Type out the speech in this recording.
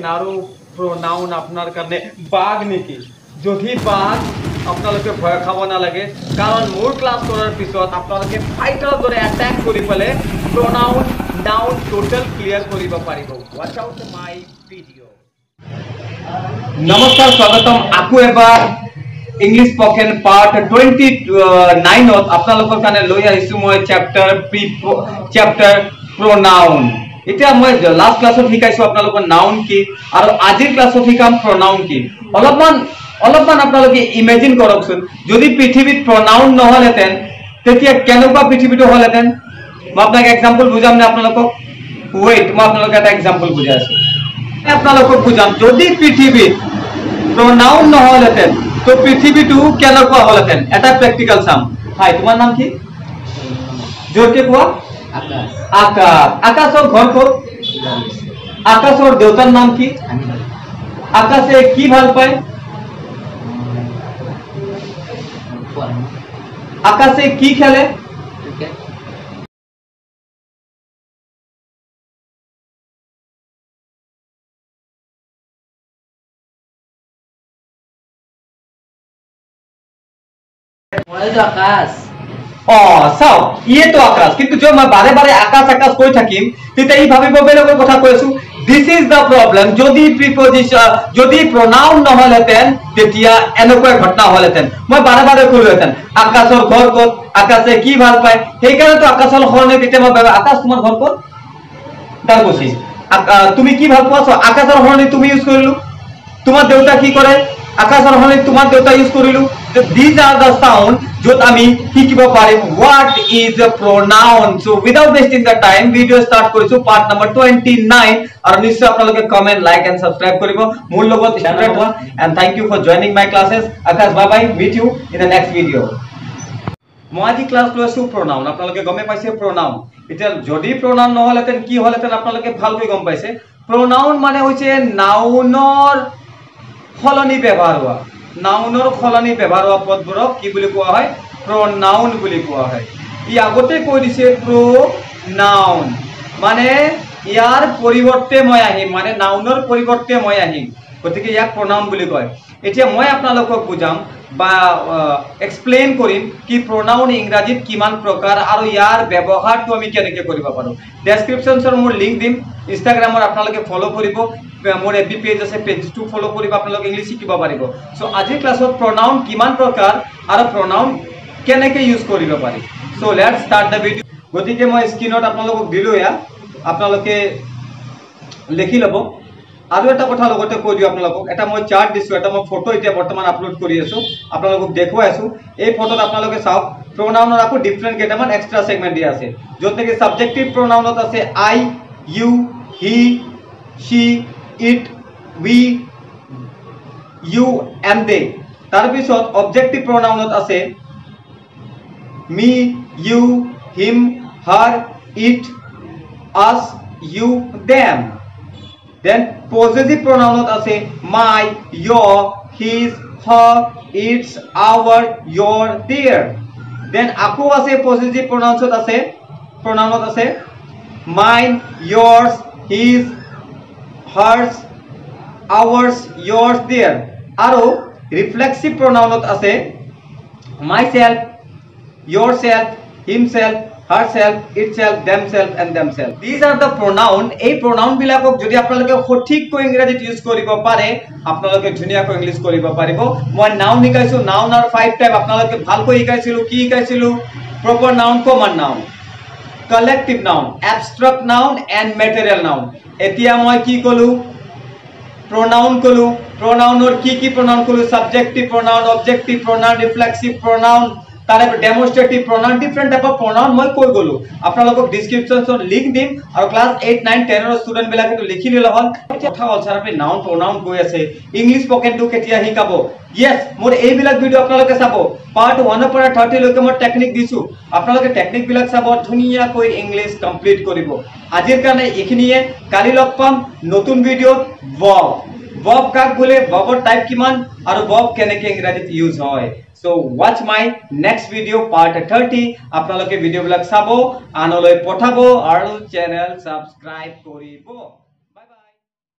নাৰো প্ৰনাউন আপোনাৰ কাৰণে বাঘ নেকি? যদি বাঘ, আপোনালোকে ভয় খাব নালাগে, কাৰণ মোৰ ক্লাছ কৰাৰ পিছত আপোনালোকে ফাইটাৰৰ দৰে এটেক কৰি পেলাই প্ৰনাউন নাউন টোটেল ক্লিয়াৰ কৰিব পাৰিব। Watch out my video. নমস্কাৰ, স্বাগতম আকৌ এবাৰ ইংলিছ স্পকেন পাৰ্ট 29ত আপোনালোকৰ কাৰণে লৈ আহিছো মই চেপ্টাৰ প্ৰনাউন। এতিয়া মই লাষ্ট ক্লাছত শিকাইছো আপোনালোকৰ নাউন কি, আৰু আজিৰ ক্লাছত শিকাম প্ৰনাউন কি। অলপমান আপোনালোকে ইমেজিন কৰকচোন, যদি পৃথিৱীত প্ৰনাউন নহলহেঁতেন তেতিয়া কেনেকুৱা পৃথিৱীটো হ'লহেঁতেন। মই আপোনাক এক্সাম্পল বুজাম নে আপোনালোকক? ৱেইট, মই আপোনালোকক এটা এক্সাম্পল বুজাই আছো। আপোনালোকক বুজাম, যদি পৃথিৱীত প্ৰনাউন নহলহেঁতেন তো পৃথিৱীটো কেনেকুৱা হ'লহেঁতেন। এটা প্ৰেক্টিকেল চাম। হাই, তোমাৰ নাম কি? জোৰকে কোৱা। আকাশ। আকাশ। আকাশৰ ঘৰ ক'ত? আকাশৰ দেউতাৰ নাম কি? আকাশে কি ভাল পায়? আকাশে কি খেলে? মইতো আকাশ। অ চাওক, ইয়েতো আকাশ, কিন্তু যদি মই বাৰে বাৰে আকাশ আকাশ কৈ থাকিম তেতিয়া ই ভাবিব বেলেগৰ কথা কৈ আছো। This is the problem. যদি প্ৰিপজিশ্যন, যদি প্ৰনাউন নহলহেঁতেন তেতিয়া এনেকুৱা ঘটনা হ'লহেঁতেন। মই বাৰে বাৰে ক'লোহেঁতেন আকাশৰ ঘৰ ক'ত, আকাশে কি ভাল পায়। সেইকাৰণেতো আকাশৰ সলনি তেতিয়া মই ভাবিম, আকাশ তোমাৰ ঘৰ ক'ত? দালকুচি। তুমি কি ভাল পোৱা? আকাশৰ সলনি তুমি ইউজ কৰিলো। তোমাৰ দেউতা কি কৰে? আকাশৰ সলনি তোমাৰ দেউতা ইউজ কৰিলো। These are the sound য'ত আমি শিকিব পাৰিম what is a pronoun. So without wasting the time, video start কৰিছো part number 29, আৰু নিশ্চয় আপোনালোকে comment, like and subscribe কৰিব। মোৰ লগত ষ্টুডেণ্ট হোৱা, and thank you for joining my classes. Akash, bye bye, meet you in the next video. মই আজি ক্লাছ লৈছো প্ৰনাউন। আপোনালোকে গমে পাইছে প্ৰনাউন। এতিয়া যদি প্ৰনাউন নহ'লহেঁতেন কি হ'লহেঁতেন আপোনালোকে ভালকৈ গম পাইছে। প্ৰনাউন মানে হৈছে নাউনৰ সলনি ব্যৱহাৰ হোৱা। নাউনৰ সলনি ব্যৱহাৰ হোৱা পদবোৰক কি বুলি কোৱা হয়? প্ৰনাউন বুলি কোৱা হয়। ই আগতে কৈ দিছে প্ৰনাউন মানে ইয়াৰ পৰিৱৰ্তে মই আহিম, মানে নাউনৰ পৰিৱৰ্তে মই আহিম, গতিকে ইয়াক প্ৰনাউন বুলি কয়। এতিয়া মই আপোনালোকক বুজাম বা এক্সপ্লেইন কৰিম কি প্ৰনাউন ইংৰাজীত কিমান প্ৰকাৰ আৰু ইয়াৰ ব্যৱহাৰটো আমি কেনেকৈ কৰিব পাৰোঁ। ডেছক্ৰিপশ্যনছৰ মোৰ লিংক দিম, ইনষ্টাগ্ৰামৰ আপোনালোকে ফ'ল' কৰিব, মোৰ এফ বি পেজ আছে, পেজটো ফ'ল' কৰিব, আপোনালোকে ইংলিছ শিকিব পাৰিব। চ' আজিৰ ক্লাছত প্ৰনাউন কিমান প্ৰকাৰ আৰু প্ৰনাউন কেনেকৈ ইউজ কৰিব পাৰি। So let's start the video. গতিকে মই স্ক্ৰীণত আপোনালোকক দিলোঁ, এয়া আপোনালোকে লিখি ল'ব। আৰু এটা কথা লগতে কৈ দিওঁ আপোনালোকক, এটা মই চাৰ্ট দিছোঁ, এটা মই ফটো এতিয়া বৰ্তমান আপলোড কৰি আছোঁ, আপোনালোকক দেখুৱাই আছোঁ। এই ফটোত আপোনালোকে চাওক প্ৰনাউনৰ আকৌ ডিফাৰেণ্ট কেইটামান এক্সট্ৰা ছেগমেণ্ট দিয়া আছে, য'ত নেকি ছাবজেক্টিভ প্ৰনাউনত আছে I, you, he, she, it, we, you and they. তাৰপিছত অবজেক্টিভ প্ৰনাউনত আছে me, you, him, her, it, us, you, them. Then possessive pronoun আছে my, your, his, her, its, our, your, their. Then আকৌ আছে possessive pronouns আছে, pronoun আছে mine, yours, his, hers, ours, yours, their. আৰু reflexive pronoun আছে myself, yourself, himself, herself, itself, themself and themself. These are the pronoun. এই pronoun বিলাকক যদি আপোনালোকে সঠিককৈ ইংৰাজীত ইউজ কৰিব পাৰে, আপোনালোকে ধুনীয়াকৈ ইংলিছ কৰিব পাৰিব। মই নাউন শিকাইছো, নাউন আৰু 5 টাইপ আপোনালোকে ভালকৈ শিকাইছিলো। কি শিকাইছিলো? Proper noun, common noun, collective noun, abstract noun and material noun. এতিয়া মই কি ক'লো? প্ৰনাউন ক'লো। প্ৰনাউনৰ কি কি প্ৰনাউন ক'লো? Subjective pronoun, objective pronoun, reflexive pronoun, তাৰে ডেমনষ্ট্ৰেটিভ প্ৰনাউন, ডিফাৰেণ্ট টাইপৰ প্ৰনাউন মই কৈ গ'লো। আপোনালোকক ডিছক্ৰিপশ্যনত লিংক দিম, আৰু ক্লাছ 8, 9, 10ৰ ষ্টুডেণ্টবিলাকে এইটো লিখি ল'লে হ'ল। কথা হ'ল ছাৰ, আপুনি নাউন প্ৰনাউন কৈ আছে, ইংলিছ স্পকেনটো কেতিয়া শিকাব? য়েছ, মোৰ এইবিলাক ভিডিঅ' আপোনালোকে চাব। পাৰ্ট 1ৰ পৰা 30লৈকে মই টেকনিক দিছোঁ, আপোনালোকে টেকনিকবিলাক চাব, ধুনীয়াকৈ ইংলিছ কমপ্লিট কৰিব। আজিৰ কাৰণে এইখিনিয়ে, কালি লগ পাম নতুন ভিডিঅ'ত। ভাৰ্ব কাক বোলে, ভাৰ্বৰ টাইপ কিমান আৰু ভাৰ্ব কেনেকৈ ইংৰাজীত ইউজ হয়। So watch my next video part 30. আপোনালোকে ভিডিঅ'বিলাক চাব, আনলৈ পঠাব আৰু চেনেল ছাবস্ক্ৰাইব কৰিব।